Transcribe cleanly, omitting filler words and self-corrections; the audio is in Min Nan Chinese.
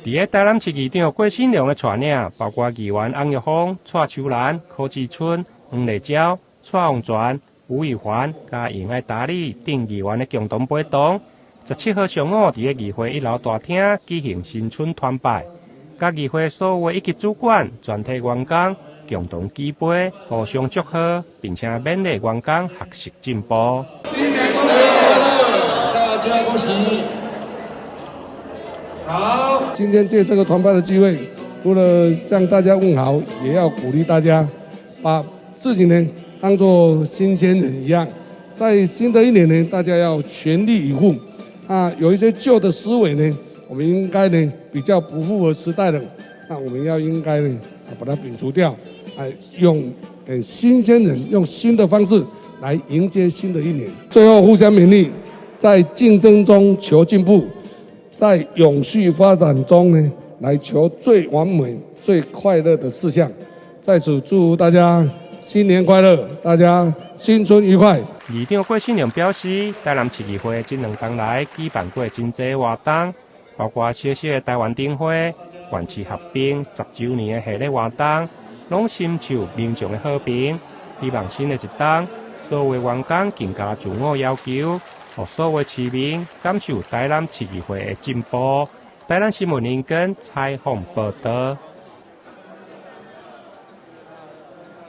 佇咧台南市議長郭信良的帶領，包括議員翁玉峰、蔡秋蘭、柯志春、黃麗嬌、蔡旺全、吳以環、佮楊愛達里等議員的共同陪同，17號上午佇咧議會一樓大廳舉行新春團拜，佮議會所有一級主管、全體員工共同舉杯，互相祝賀，並且勉勵員工學習進步。新年恭喜快樂，大家恭喜！好，今天借這個團拜的機會，除了向大家問好，也要鼓勵大家，把自己呢當做新鮮人一樣，在新的一年呢，大家要全力以赴。啊，有一些舊的思維呢，我們應該呢比較不符合時代的，那我們要應該呢把它摒除掉，哎，用新鮮人用新的方式來迎接新的一年。最後互相勉勵，在競爭中求進步。在永續發展中呢，來求最完美、最快樂的事項。在此祝福大家新年快樂，大家新春愉快。議長郭信良表示，台南市議會這兩冬來舉辦過真濟活動，包括小小的台灣燈會、縣市合併10週年的系列活動，攏深受民眾的好評。希望新的一冬，所有員工更加自我要求，予所有市民感受台南市議會的進步。台南新聞林根採訪報導。